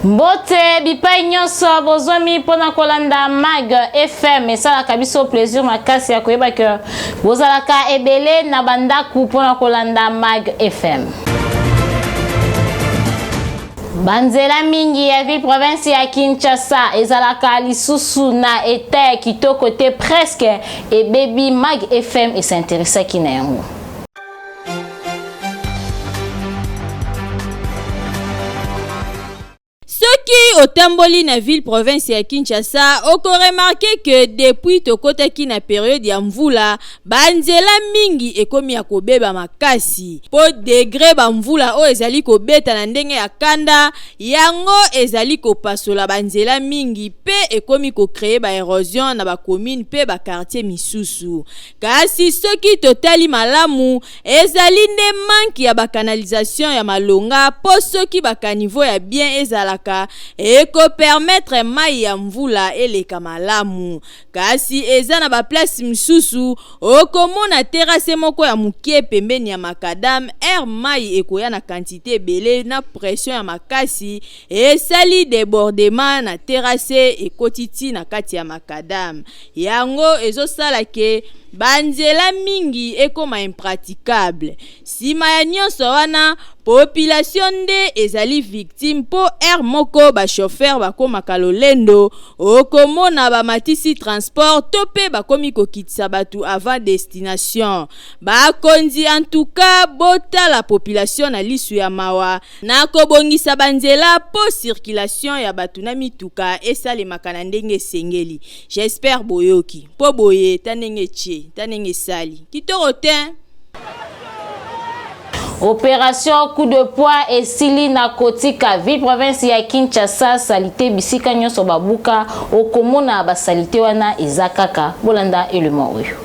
Mbote bipai nyonso bozwami mpona kolanda Mag FM esalaka biso plaisir makasi ya koyeba ke bozalaka ebele na bandako mpona kolanda Mag FM. Banzela mingi ya ville province ya Kinshasa ezalaka lisusu na etat ya kitoko te presque ebebi Mag FM esinteresaki na yango. Soki otamboli na ville province ya Kinshasa, oko remarquer que depuis tokotaki na periode ya mvula, ba nzela mingi ekomi ya kobeba makasi po degre ba mvula oyo ezali kobeta na ndenge ya kanda, yango ezali kopasola ba nzela mingi pe ekomi ko creer ba erosion na ba commune pe ba quartier misusu. Kasi soki totali malamu, ezali nde manque ya ba canalisation ya malonga po soki ba caniveaux ya bien ezalaka, eko permettre mayi ya mvula eleka malamu. Kasi eza na ba place misusu, okomona terrasse moko ya mukie pembeni ya macadam, heure mayi ekoya na quantite ebele na pression ya makasi, esali debordement na terrasse ekoti ti na kati ya macadam. Yango ezo sala ke ba nzela mingi ekoma impraticable. Sima ya nionso wana, population nde ezali victime mpo heure moko ba chauffeurs bakomaka lolendo, okomona bamatisi transport to mpe bakomi kokitisa batu avant destination. Bakonzi en tout cas botala population na lisu ya mawa na kobongisa ba nzela mpo circulation ya batu na mituka esalemaka na ndenge esengeli. J'espère boyoki mpo boye ta ndenge etie, ta ndenge esali. Kitoko tein! Operation coup de poing esili na kotika ville province ya Kinshasa salite bisika nyonso babuka okomona ba salite wana eza kaka bolanda element oyo.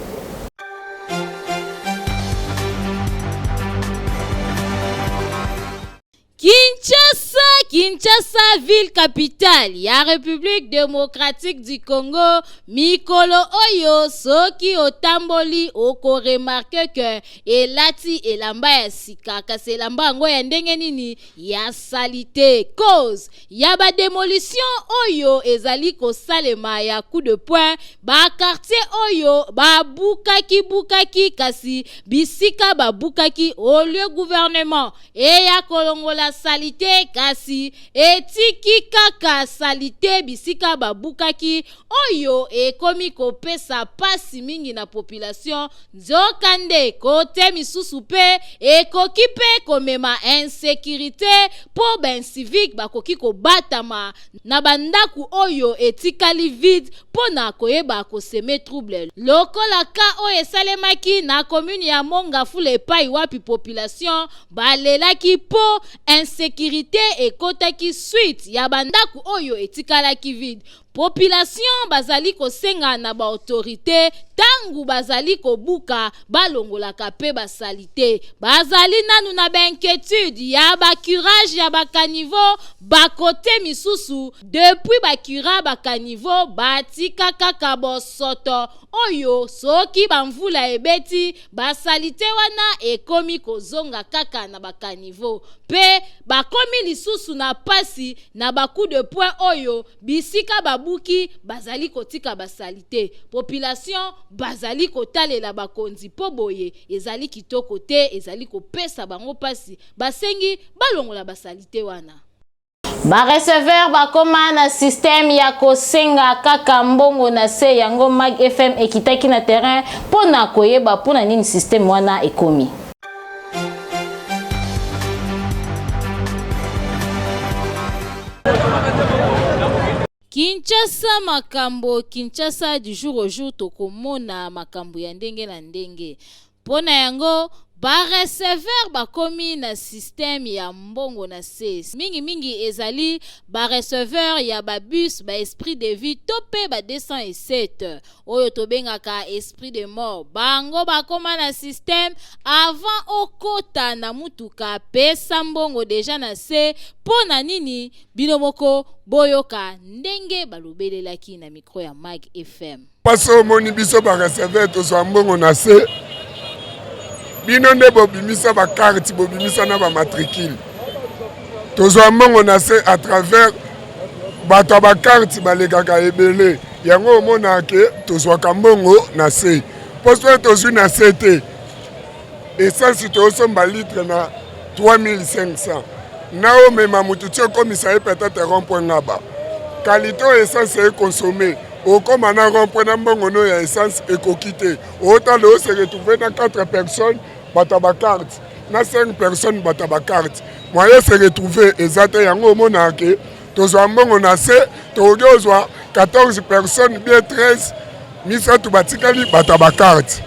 Kinshasa, Kinshasa ville capitale ya Republique democratique du Congo, mikolo oyo soki otamboli oko remarquer que elati elamba ya sika kasi elamba yango ya ndenge nini? Ya salite cause ya ba demolition oyo ezali kosalema ya coup de poing ba quartier oyo babukaki bukaki kasi bisika babukaki au lieu gouvernement eya kolongola salite kasi etiki kaka salite bisika babukaki oyo ekomi kopesa pasi mingi na population nzokande kote misusu pe ekoki pe komema insecurite po ba incivique bakoki kobatama na ba ndaku oyo etikali vide mpo na koyeba ko semer trouble lokola cas oyo esalemaki na commune ya Mont-Ngafula epayi wapi population balelaki mpo insecurite ekotaki suite ya ba ndaku oyo etikalaki vide. Population bazali kosenga na ba autorites tangu bazali kobuka balongolaka pe ba salite. Bazali nanu na ba inquietudes ya ba curage ya ba caniveaux ba cote misusu depuis ba cura ba caniveaux batika kaka bosoto oyo soki ba mvula ebeti ba salite wana ekomi kozonga kaka na ba caniveaux pe bakomi lisusu na pasi na ba coup de poing oyo bisika babuki bazali kotika ba salite population bazali kotalela bakonzi po boye ezali kitoko te ezali kopesa bango pasi basengi balongola ba salite wana. Ba receveurs bakoma na système ya kosenga kaka mbongo na se yango Mag FM ekitaki na terrain mpo na koyeba mpo na nini système wana ekomi. Kinshasa makambo Kinshasa du jour au jour tokomona makambo ya ndenge na ndenge Mpo na yango, ba receveurs bakomi na système ya mbongo na se. Mingi mingi ezali ba receveurs ya ba bus, ba esprit de vie to mpe ba 207 oyo tobengaka esprit de mort. Bango bakoma na système avant okota na mutuka pesa mbongo dejà na se. Mpo na nini? Bino moko boyoka ndenge balobelelaki na micro ya Mag FM. Pasi omoni biso ba receveur tozwa mbongo na se, bino nde bobimisa ba carte, bobimisa na ba matricule, tozwa mbongo na se à travers. Bato ya bakarte balekaka ebele, yango omonaka ke tozwaka mbongo na se, mpo soki tozwi na se te, essence tozosomba litre na 3500, na omema motu ti okomisa ye peut-être rond point Ngaba, qualité oyo essence econsomme, okóma na rond point na mbongo no ya essence ekoki te. Otala, ose retrouve na 4 personnes bato ya bakarte, na 5 personnes bato ya bakarte, moyen se retrouve eza te. Yango omonaka ke tozwa mbongo na se, tokoki ozwa 14 personnes bien 13, misato batikali bato ya bakarte.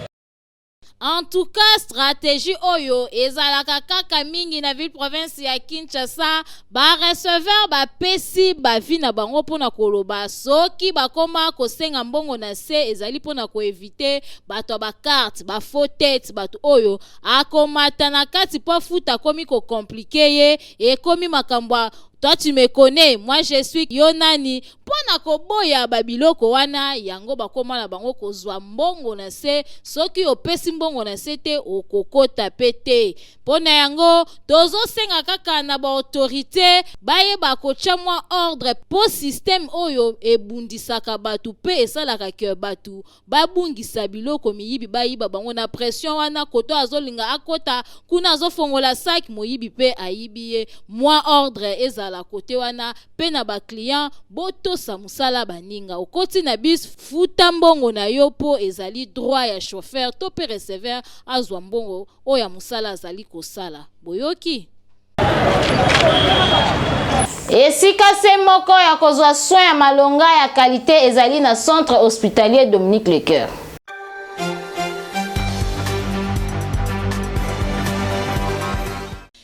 En tout cas, stratégie oyo ezalaka kaka mingi na ville province ya Kinshasa. Bareceveur bapesi baavis na bango mpona koloba soki bakoma kosenga mbongo na se, ezali mpona koéviter bato ya bakarte, bafaux tête, bato oyo akomata na kati mpo afuta, akomi kocompliquer ye, ekomi makambo: "Toi tu me connais, moi je suis yo nani?" Mpo na koboya babiloko wana, yango bakóma na bango kozwa mbongo na se. Soki opesi mbongo na se te, okokota mpe te. Mpo na yango, tozosenga kaka na baautorité bayeba kotya mwa ordre, mpo système oyo ebundisaka bato mpe esalaka ke bato babungisa biloko, miyibi bayiba bango na pression wana. Koto azolinga akota kuna, azofongola sac, moyibi mpe ayibi ye. Mwa ordre ezala kote wana mpe na baclient botosa mosala baninga. Okoti na bus, futa mbongo na yo, mpo ezali droit ya chauffeur to mpe receveur azwa mbongo oyo ya mosala azali kosala. Boyoki? Esika se moko ya kozwa soin ya malonga ya qualité ezali na Centre hospitalier Dominique Lecoeur.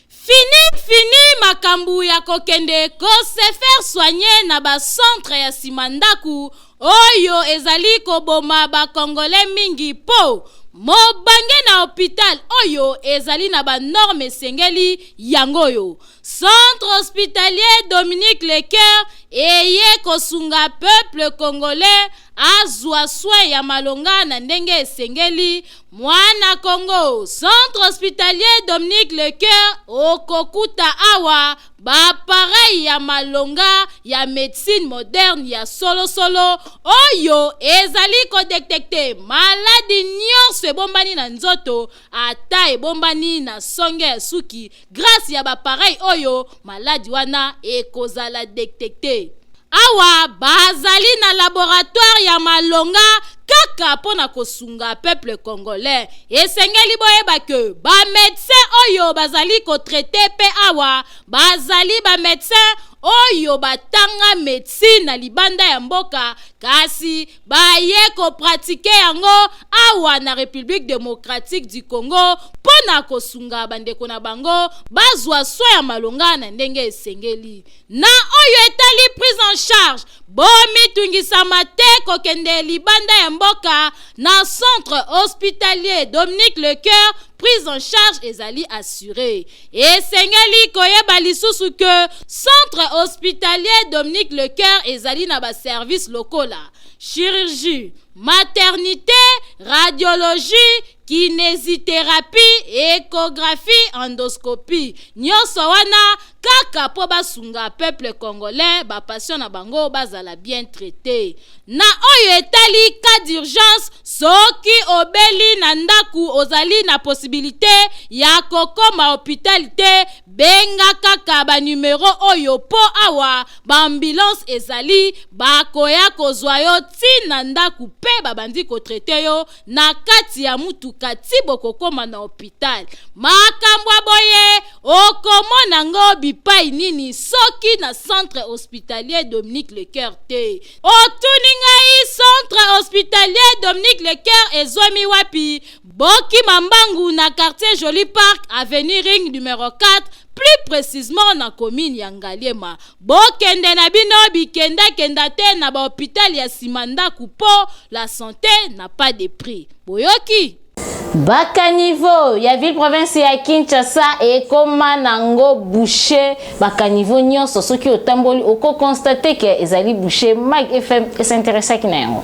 Fini, fini makambo ya kokende kose faire soigner na bacentre ya nsima ndako oyo ezali koboma bakongole mingi, mpo mobange na hôpital oyo ezali na banorme esengeli. Yango oyo Centre hospitalier Dominique Lecoeur eye kosunga peuple congolais azwa soin ya malonga na ndenge esengeli. Mwana Congo, Centre hospitalier Dominique Lecoeur, okokuta awa baappareil ya malonga ya médecine moderne ya solosolo oyo ezali kodétecter maladi nyonso ebombani na nzoto, ata ebombani na songe ya suki. Grâce ya baappareil oyo, maladi wana ekozala détecté. Awa bazali na laboratoire ya malonga kaka mpo na kosunga peuple congolais. Esengeli boyeba ke bamédecin oyo bazali kotraiter mpe awa bazali bamédecin oyo batanga médecine na libanda ya mboka, kasi baye kopratiquer yango awa na République démocratique du Congo mpo na kosunga bandeko na bango bazwa soin ya malonga na ndenge esengeli. Na oyo etali prise en charge, bomitungisama te kokende libanda ya mboka. Na Centre hospitalier Dominique Lecoeur, prise en charge ezali assuré. Esengeli koyeba lisusu ke Centre hospitalier Dominique Lecoeur ezali na baservice lokola chirurgie, maternité, radiologie, kinésithérapie, échographie, endoscopie. Nyonso wana kaka mpo basunga peuple congolais, bapatient na bango bazala bien traité. Na oyo etali cas d'urgence, soki obeli na ndako, ozali na possibilité ya kokoma hôpital te, benga kaka banumero oyo, mpo awa baambulance ezali, bakoya kozwa yo ntina ndako mpe babandi kotraiter yo na kati ya mutuka ti bokokóma na hôpital. Makambo ya boye okomona ngo bipai nini soki na Centre hospitalier Dominique Lecoeur te? Otuni ngai, Centre hospitalier Dominique Lecoeur ezwami wapi? Bokima mbangu na quartier Joli Park, avenue Ring numéro 4, plus précisément na commune ya Ngaliema. Bokende na bino bikendakenda te na bahôpital ya nsima ndako, mpo la santé n'a pas de prix. Boyoki? Bacaniveau ya ville province ya Kinshasa ekóma nango bouché. Bacaniveau nyonso, soki otamboli, okoconstater ke ezali bouché. Mag FM es'intéressaki na yango.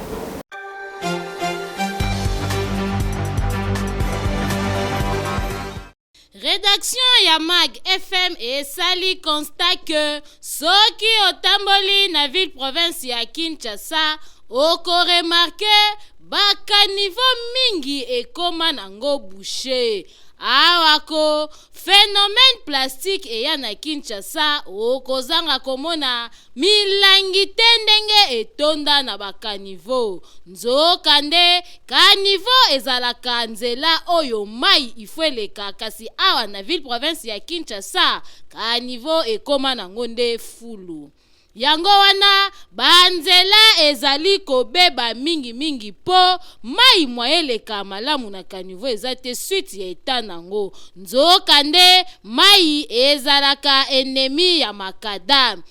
Rédaction. Redaction ya Mag FM esali constat que soki otamboli na ville province ya Kinshasa, oko remarquer ba caniveaux mingi ekoma nango bouche. Awa ko phenomène plastique eya na Kinshasa, okozanga komona milangi te ndenge etonda na ba caniveaux. Nzokande caniveau ezalaka nzela oyo mayi il faut eleka, kasi awa na ville province ya Kinshasa caniveau ekoma nango nde fulu. Yango wana ba nzela ezali kobeba mingi mingi po mayi moyen eleka malamu na caniveau eza te suite ya etat nango. Nzokande mayi ezalaka ennemi ya macadam.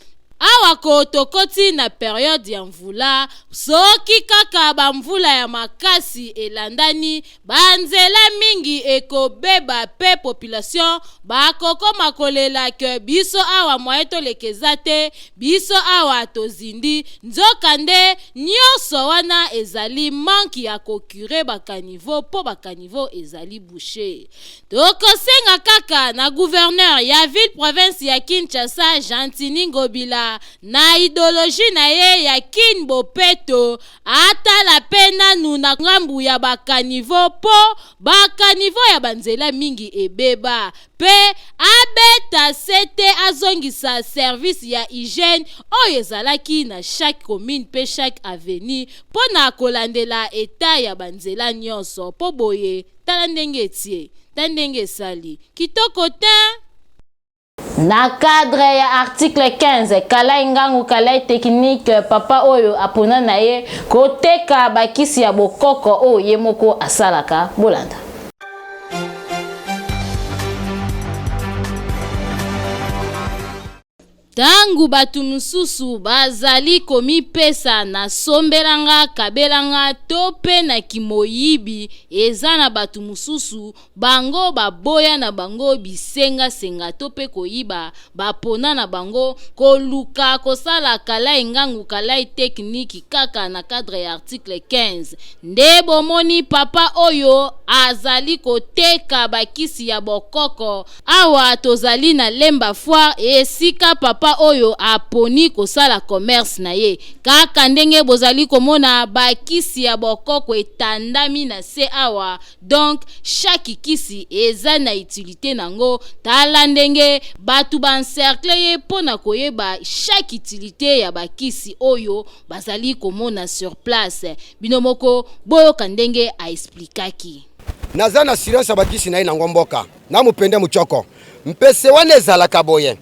Awa ko tokoti na periode ya mvula, soki kaka ba mvula ya makasi elandani, ba nzela mingi ekobeba pe population bakokoma kolela que biso awa moyen toleka eza te, biso awa tozindi, nzoka nde nionso wana ezali manque ya ko curer ba caniveaux po ba caniveaux ezali boucher. Tokosenga kaka na gouverneur ya ville province ya Kinshasa Gentiny Ngobila na idologie na ye ya Kin bopeto atala pe nanu na ngambu ya ba caniveaux po ba caniveaux ya ba nzela mingi ebeba pe abeta sete azongisa service ya hygiène oyo ezalaki na chaque commune pe chaque avenue po na kolandela etat ya ba nzela nionso po boye Tala ndenge etie, ta ndenge esali. Kitoko tein! Na cadre ya article 15, Kalay Ngangu Kalay Technique, papa oyo apona na ye koteka bakisi ya bokoko oyo ye moko asalaka. Bolanda. Tango bato mosusu bazali komipesa na sombela nga kabela nga to pe na kimoyibi, eza na bato mosusu bango baboya na bango bisenga senga to pe koyiba, bapona na bango koluka kosala kalay ngangu kalay technique kaka na cadre ya article 15. Nde bomoni papa oyo azali koteka bakisi ya bokoko. Awa tozali na Lemba foire esika papa oyo aponi kosala commerce na ye. Kaka ndenge bozali komona ba kisi ya bokoko etandami na se awa, donc chaque kisi eza na utilite nango, tala ndenge batu ba encercler ye mpo na koyeba chaque utilite ya ba kisi oyo bazali komona sur place. Bino moko boyoka ndenge a explikaki. Naza na assurance ya bakisi na ye nango mboka na mupende muchoko mpese wana ezalaka boye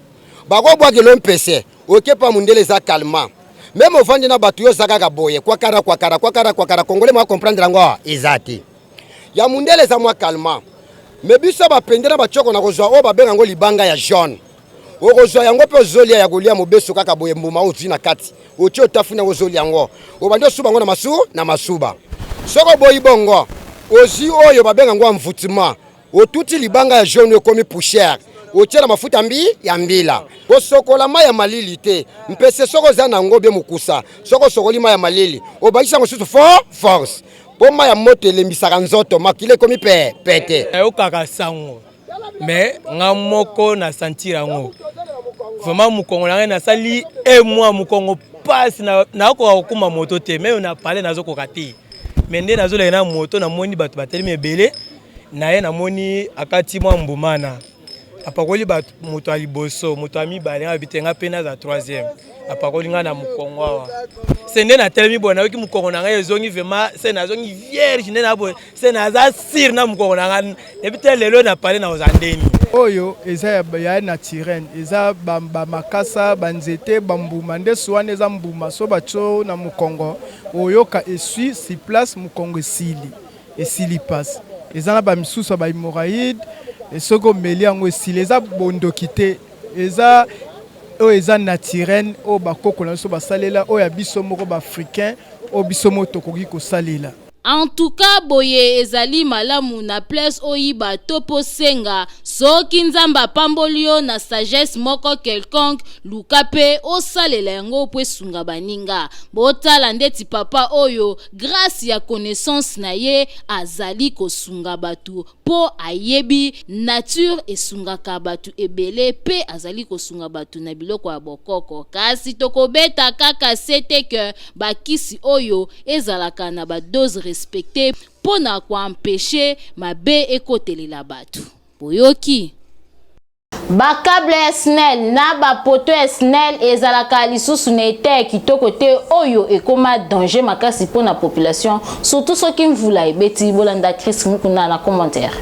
bakobwakela yo mpese oke pa mundele eza calma meme ovandi na bato yo oza kaka boye kwakara kwakara kwakara kwakara congolais mwa comprendre yango eza te ya mundele eza mwa calma me biso bapende na bachoko na kozwa oyo babenga yango libanga ya jaune okozwa yango mpe ozolia ya kolia mobesu kaka boye mbuma oyo ozwi na kati otie otafuni yango ozolia yango obandi osuba yango na masu na masuba soki oboyi bongo ozwi oyo babenga yango envoûtement otuti libanga ya jaune ekomi poussière otie na mafuta mbi ya mbila kosokola mai ya malili te mpese soki oza na yango bie mokusa soki osokoli mai ya malili obakisi yango susu for force mpo mai ya moto elembisaka nzoto makila ekomi pe pete nayokaka sango mais nga moko na sentir yango vraiment mokongo na ngai nasali e mwa mokongo mpasi nakoka kokuma moto te meme na pale nazokoka te me nde nazoleka na moto namoni bato batelemi ebele na ye namoni akati mwa mbumana apakoli bato moto ya liboso moto ya mibale nga bite nga mpe naza troisième apakoli nga na mokongo awa se nde natelemi boye nayoki mokongo na ngai ezongi vraiment se nazongi vierge nde na boye se naza sire na mokongo na ngai nayebi te lelo na pale nakozala ndeni oyo eza ya, ya naturel eza bamakasa ba banzete bambuma nde su wana eza mbuma so batio na mokongo oyoka esui si place mokongo esili esili pasi eza na bamisusu ya bahemorraïde soki omeli yango esili eza bondoki te eza oyo eza naturel oyo bakoko na biso basalela oyo ya biso moko baafricain oyo biso moko tokoki kosalela. En tout cas boye ezali malamu na place oyiba to po senga soki nzambe apamboli yo na sagesse moko quelconque luka pe osalela yango po esunga baninga botala ndeti papa oyo grace ya connaissance na ye azali kosunga batu po ayebi nature esungaka batu ebele pe azali kosunga batu na biloko ya bokoko kasi tokobeta kaka sete que ba kisi oyo ezalaka na ba dose respecte po na ko empecher mabe ekotelela batu. Boyoki? Ba cable ya snel na ba poteau ya snel ezalaka lisusu na etat ya kitoko te oyo ekoma danger makasi pona population surtout soki mvula ebeti bolanda Chris Mukuna na commentaire.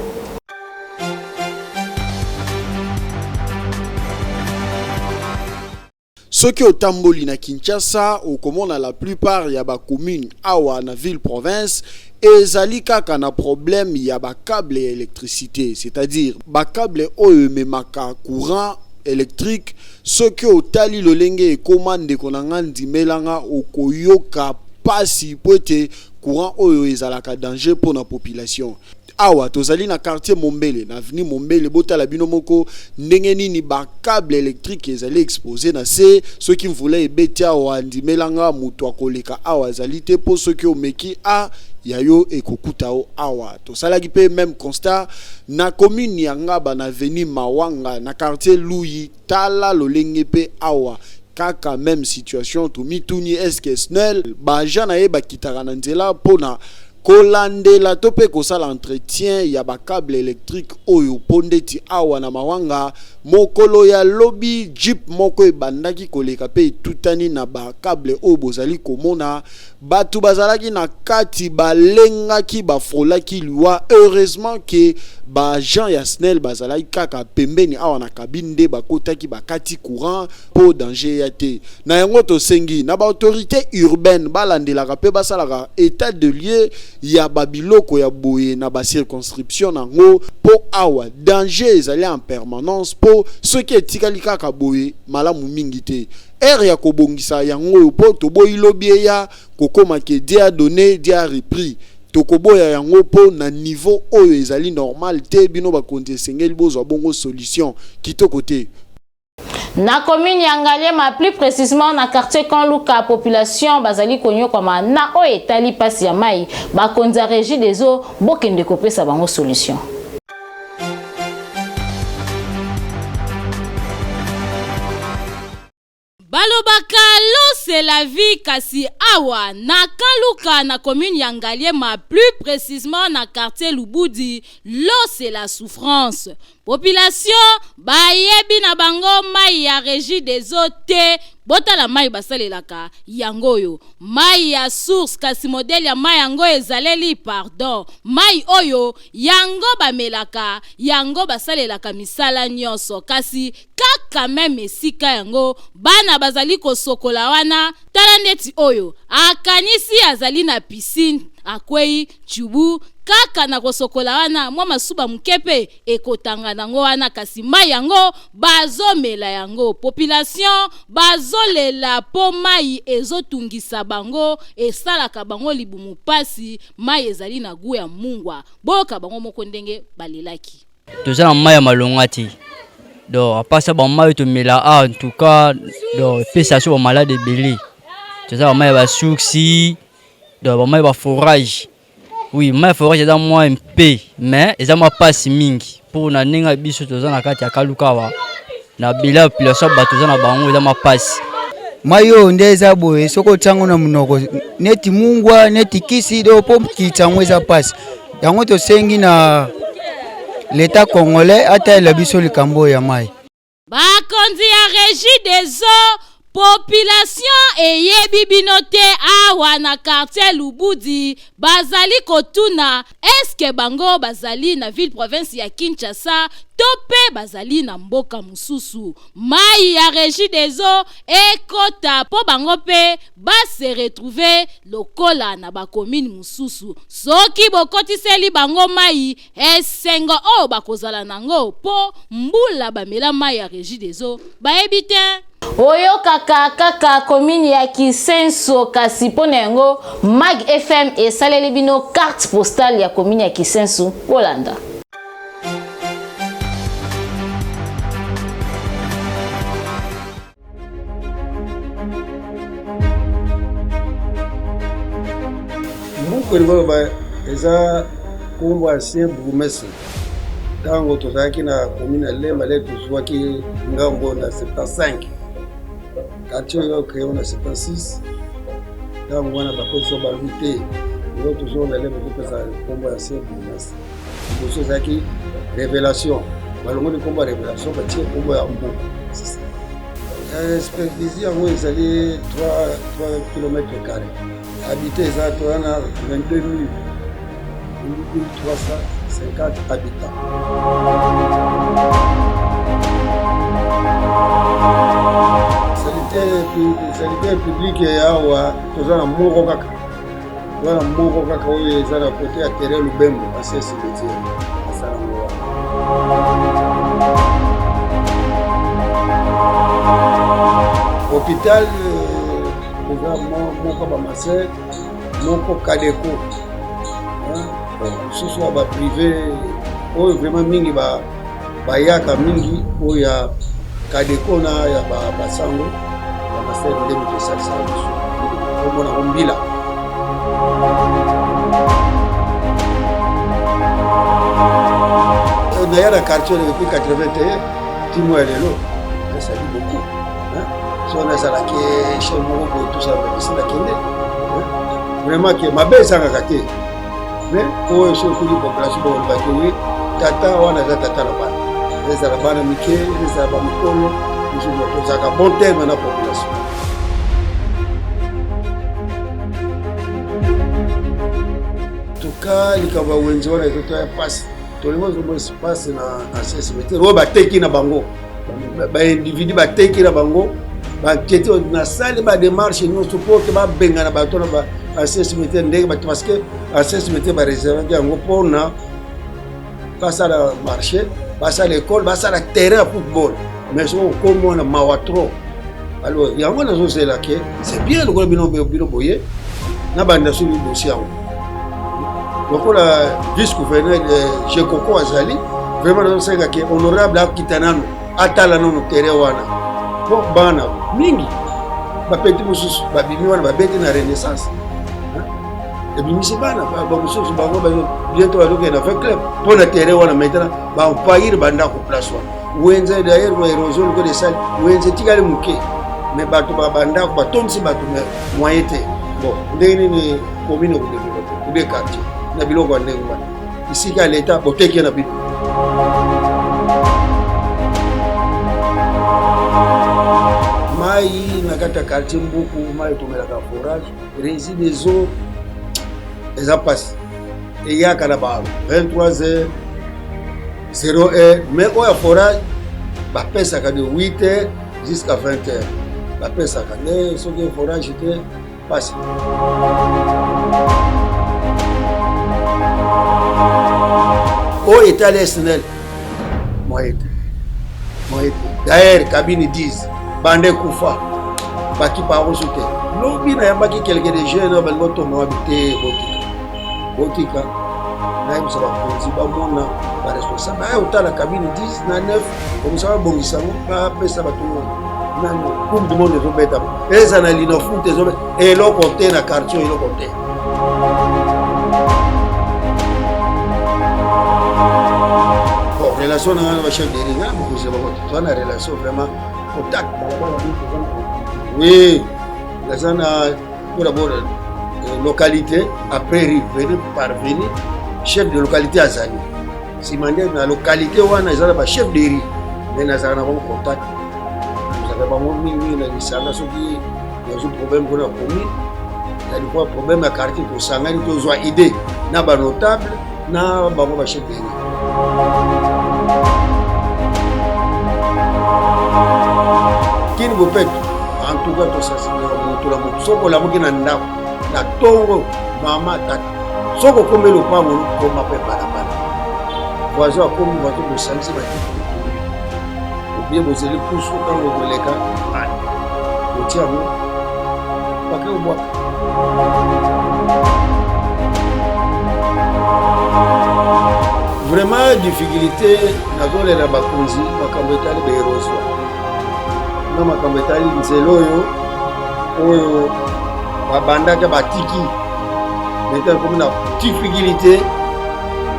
Soki otamboli na Kinshasa okomona la plupart ya ba communes awa na ville province ezali kaka na problème ya ba cable ya electricite, c'est-à-dire ba cable oyo ememaka courant electrique. Soki otali lolenge ekoma ndeko na nga ndimela nga okoyoka pasi po ete courant oyo ezalaka danger pona population. Awa tozali na quartier Mombele, na avenue Mombele, botala bino moko ndenge nini ba cable electrique ezali expose na se. Soki mvula ebeti awa, ndimela nga moto akoleka awa azali te, po soki omeki a ya yo ekokuta yo awa. Tosalaki pe meme constat na commune ya Ngaba na avenue Mawanga na quartier Luyi, tala lolenge pe awa kaka meme situation. Tomituni est-ce que SNEL ba agents na ye bakitaka na nzela pona Kolandela to pe kosala entretien ya ba cable electrique oyo po ndeti awa na Mawanga mokolo ya lobi jeep moko ebandaki koleka pe etutani na ba cable oyo bozali komona batu bazalaki na kati balengaki ba frolaki liwa heureusement que ba agents ya SNEL bazalaki kaka pembeni awa na cabine nde bakotaki bakati courant po danger eya te. Na yango tosengi na ba autorites urbaines balandelaka pe basalaka etat de lieu ya ba biloko ya boye na ba circonscriptions nango po awa danger ezali en permanence po soki etikali kaka boye malamu mingi te. Heure ya kobongisa yango oyo po toboyi lobi eya kokoma ke Dieu a donne, Dieu a repris. Tokoboya yango po na niveau oyo ezali normal te, bino bakonzi esengeli bozwa bongo solution. Kitoko te. Na commune ya Ngaliema, plus precisement na quartier Camp Luka, population bazali konyokwama na oyo etali pasi ya mayi. Bakonzi ya Regie des eaux bokende kopesa bango solution. Balobaka l'eau c'est la vie kasi awa na Camp Luka na commune ya Ngaliema plus precisement na quartier Lubudi l'eau c'est la souffrance. Population bayebi na bango mayi ya regie des eaux te botala mayi basalelaka yango oyo mayi ya source kasi modèle ya mayi yango ezaleli pardon mayi oyo yango bamelaka yango basalelaka misala nyonso kasi kaka meme esika yango bana bazali kosokola wana tala ndeti oyo akanisi azali na piscine akwei tshubu kaka na kosokola wana mwa masuba moke mpe ekotanga nango wana kasi mai yango bazomela yango population bazolela mpo mai ezotungisa bango esalaka bango libumu pasi mai ezali na gu ya mungwa boyoka bango moko ndenge balelaki. Toza na mai ya malonga te donc apart ça bamai oyo tomela ah, en tout cas donc epesa biso bamalade ebele toza bamai ya basource donc bamai ya baforage oui mai ya forage eza mwa mpe mais eza mwa mpasi mingi mpo na ndenge ya biso toza na kati ya kaluka awa na bela ya population bato toza na bango eza mwa mpasi mai oyo nde eza boye soki otya yango na monoko neti mungwa neti kisi do mpo kitisa yango eza mpasi yango tosengi na leta congolais atalela biso likambo oyo ya mai. Bakonzi ya Regie des eaux, population eyebi bino te awa na quartier Lubudi bazali kotuna est-ce que bango bazali na ville province ya Kinshasa? to mpe bazali na mboka mosusu. Mayi ya Regideso ekota mpo bango mpe ba se retrouver lokola na ba communes mosusu. Soki bokotiseli bango mayi, esengo oyo bakozala nango mpo mbula bamela mayi ya Regideso bayebi te. Oyokaka kaka commune ya Kisenso kasi mpo na yango Mag FM esaleli bino carte postale ya commune ya Kisenso. Bolanda. Mbuku elingi koloba eza nkombo ancien bourgmestre ntango tozalaki na commune ya Lemba nde tozwaki ngambo na 75 quartier oyo créé na 76 ntango wana bapesi balobi te oyo tozonga Lemba topesa nkombo ya ancien bourgmestre liboso ezalaki révélation balongoli nkombo ya révélation batie nkombo ya mbuku superficie yango ezali 3 km carré habité eza toza na 22 350 habitants salite publique awa toza na moko kaka Wana moko kaka oyo eza na kote ya terrain Lubembo, ancien cimetière asala yango wana. Hôpital euh, eza moko ba masser moko Kadeko mosusu ya ba privé oyo vraiment mingi ba bayaka mingi oyo ya kadeko na ya basango ya master nde moto esalisaka biso kombo nango mbila. Naya na quartier depuis 81 timo ya lelo esali beaucoup so nazalaki chef moko boye tosala esi nakende vraiment ke mabe ezangaka te. Mais oyo soki okuli population bakolobaki wi tata wana aza tata na bana, ezala bana mike, ezala bamikolo, biso tozalaka bon terme na population. Tuka likambo ya wenze wana ezotoya mpasi, tolingi ozomona espace na ancien cimetière oyo bateki na bango baindividu bateki na bango baketi nasali bademarche nyonso mpo ke babengana bato na ancien cimetière ndenge bato parce que ancien cimetière bareservaki yango mpona basala marché basala école basala terrain ya football mais soki okomi wana mawa trop. Alors yango nazozela ke c'est bien lokola bino bino boye nabanda soki dossier yango lokola vice gouverneur Jekoko azali vraiment nazosenga ke honorable akita nano atala nano terrain wana po bana mingi bapeti mosusu babimi wana babeti na renaissance ebimisi bana bamosusu bango bientôt bazokende na club mpo na terrain wana maintenant bampaire bandako place wana wenze d'ailleurs ba érosion lokola esali wenze etikali moke mais bato bandako batondisi bato moyen te. Bon, ndenge nini commune ekodevelope obe quartier na biloko ya ndenge wana esika ya leta boteki na bino? Mai na kati ya quartier Mbuku, mai tomelaka forage Regideso eza mpasi, eyaka na ba 23 heures 0 heure, mais oyo ya forage bapesaka de 8 heures jusqu'à 20 heures bapesaka nde soki forage te mpasi. Oyo etali SNEL moyen te, moyen te. D'ailleurs cabine 10 banda ekufa bakipa yango so te. Lobi nayambaki quelque de jeune oyo balingi otonga wabi te, botika botika nayebisa bakonzi bamona baresponsable aya otala cabine 10 na 9 komisa babongisa yango bapesa bato nani. Coupe du monde ezobeta eza na linafoot ezobeta eloko te na quartier, eloko te. Bon, relation na nga na bachef de nga na mokonzi na bango toza na relation vraiment contact. Oui, naza na pour d'abord localité après revenu parvenu chef de localité azali nsima nde na localité wana eza na bachef de rue nde nazalaka na bango contact, tozalaka bango mingi na lisanga. Soki nazwi problème kuna commune, nalikuwa problème ya quartier, tosangani tozwa idée na banotable na bango bachef de rue. Kin bopeto en tout cas tosensibiliza moto na moto. Soki olamuki na ndako na ntongo, mama, tata, soki okomi lopango, koma mpe balabala, voisin akomi, voisin, bosangisi bakiti, botumbi, obie bozeli pusu, ntango ekoleka otia yango bake obwaka. Vraiment difficulté, nazolela bakonzi makambo etali baerosion na makambo etali nzela oyo oyo babandaka batiki. Maintenant ekomi na difficulté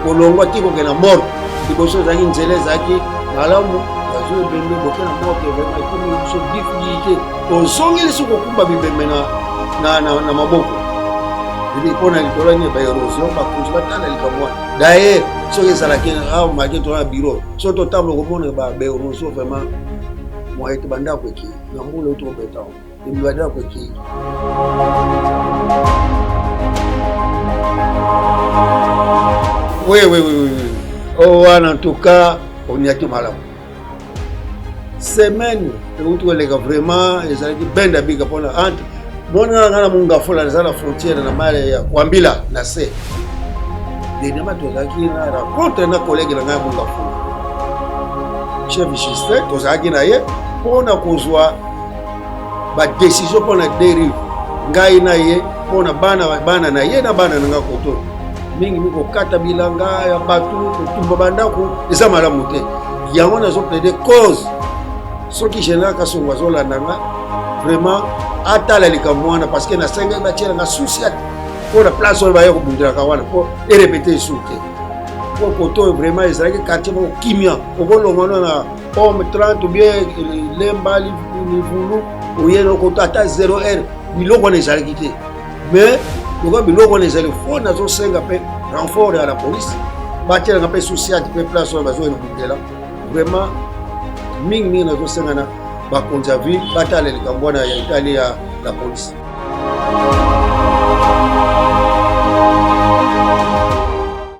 kolongwa ti kokende na morgue. Liboso ezalaki nzela ezalaki malamu, bazwi ebembe boke na morgue. Vraiment ekomi biso difficulté, tozongeli soki kokumba bibembe na maboko mpo na likolo nini baérosion. Bakonzi batala likambo wana. D'ailleurs soki ezalaki awa make toza na bureau, soki totambola komona baérosion, vraiment moye te. Bandako ekei na mbula oyo tobeta, bandako ekei. Oui, oui, oui, oui. Oh, wana en tout cas oniaki malamu. Semaine euti koleka, vraiment ezalaki benda bika mpona entre mona nga na Mont Ngafula, eza na frontière na male ya Kwambila na se. Dernièrement tozalaki na rencontre na collègue na ngai ya Mont Ngafula, chef Justin. Tozalaki na ye mpona kozwa badécision mpona dérive, ngai na ye, mpona bana, bana na ye na bana na nga. Koto mingi mingi kokata bilanga ya bato, kotumba bandako eza malamu te. Yango nazoplaide cause, soki général Kasongo azolanda nga, vraiment atala likambo wana, parce que nasengaki batielanga susi ate mpo na place oyo baya kobundelaka wana, mpo erépéter esu te. Mpo koto oyo vraiment ezalaki quartier moko kimia, okolongwa na pomme 30 ou bien Lemba Livulu, oye koto ata 0 heure, biloko wana ezalaki te. Mais lokola biloko wana ezali fo, nazosenga mpe renfort ya la police, batielanga mpe susiati mpe place oyo bazoyena kobundela. Vraiment mingimingi nazosenga na bakonzi ya ville batala likambo wana ya etali ya la police.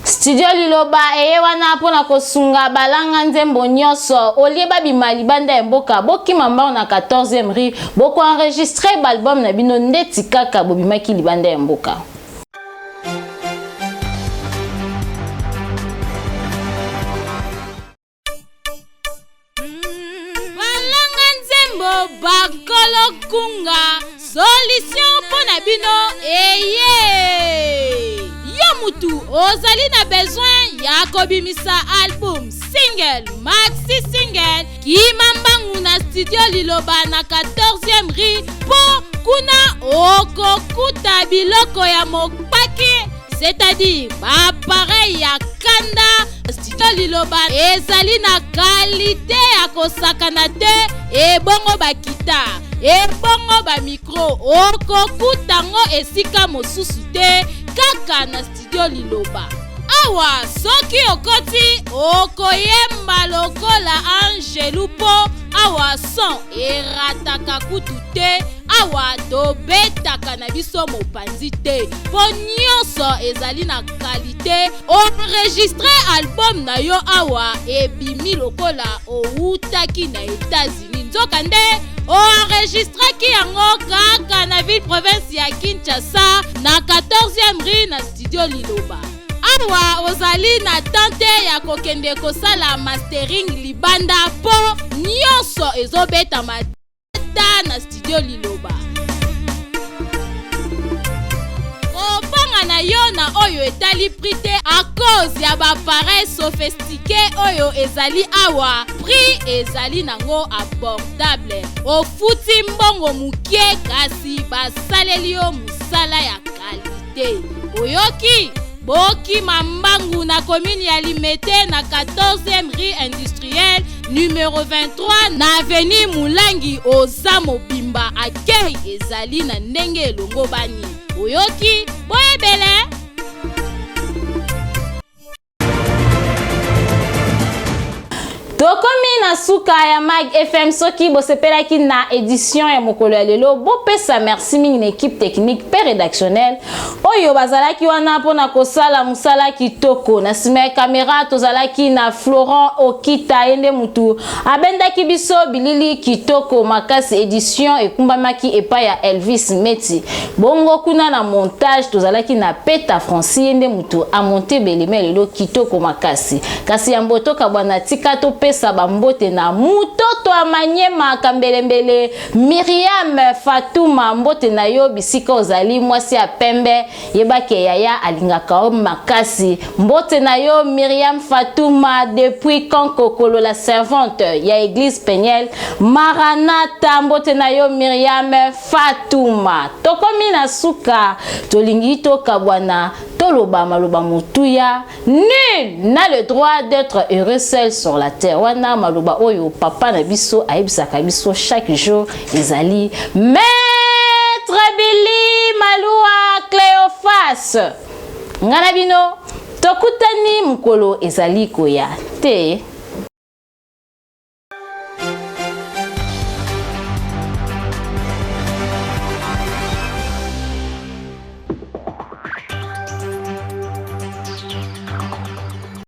Studio Liloba eye wana mpona kosunga balanga nzembo nyonso. Olie babima libanda ya mboka, bokima mbango na 14e rue, bokoenregistre baalbum na bino ndeti kaka bobimaki libanda ya mboka. Balanga nzembo, bakolo kunga, solution mpo na bino eye. Yo mutu ozali na besoin ya kobimisa album, single, maxi single, kima mbangu na Studio Liloba na 14e rue, mpo kuna okokuta biloko ya mopaki, c'est-à-dire baappareil ya kanda. Studio Liloba ezali na qualité ya kosakana te. Ebongo bakita, ebongo bamicro, okokuta yango esika mosusu te, kaka na Studio Liloba. Awa soki okoti, okoyemba lokola angelu, mpo awa son erataka kutu te. Awa tobetaka na biso mopanzi te, mpo nyonso ezali na qualité. Enregistre album na yo awa, ebimi lokola owutaki na États-Unis, nzokande oenregistraki yango kaka na ville province ya Kinshasa, na 14e rue, na Studio Liloba. Awa ozali na tante ya kokende kosala mastering libanda, mpo nyonso ezobetama ta na Studio Liloba. Kobanga na yo na oyo etali prix te, à cause ya baappareil sophistiqué oyo ezali awa, prix ezali nango abordable. Ofuti mbongo mokie, kasi basaleli yo mosala ya qualité. Oyoki? Bokima mbangu na commune ya Limete, na 14e rue industrielle, numero 23, na avenue Mulangi. Oza mobimba, akei ezali na ndenge elongo bani. Oyoki? Boyebele. Tokomi na suka ya Mag FM. Soki bosepelaki na edition ya mokolo ya lelo, bopesa merci mingi na equipe technique pe redactionnelle oyo bazalaki wana mpona kosala mosala kitoko. Na nsima ya kamera tozalaki na Florent Okita, ye nde mutu abendaki biso bilili kitoko makasi. Edition ekumbamaki epai ya Elvis Meti. Bongo kuna na montage tozalaki na Peta Francis, ye nde mutu amonte belema lelo kitoko makasi. Kasi yambo tokabwana, tika topesa bambote na mutoto ya Manyema Kambelembele, Miriam Fatuma, mbote na yo bisika ozali, mwasi ya pembe, yebake yaya alingaka yo makasi. Mbote na yo Miriam Fatuma depuis Kankokolo, la servante ya église Peniel Maranatha, mbote na yo Miriam Fatuma. Tokomi na suka, tolingi tokabwana, toloba maloba motuya: "Nul n'a le droit d'être heureux seul sur la terre." Wana maloba oyo papa na biso ayebisaka biso chaque jour, ezali Maître Billy Malua Cléophas. Nga na bino tokutani mokolo ezali koya te.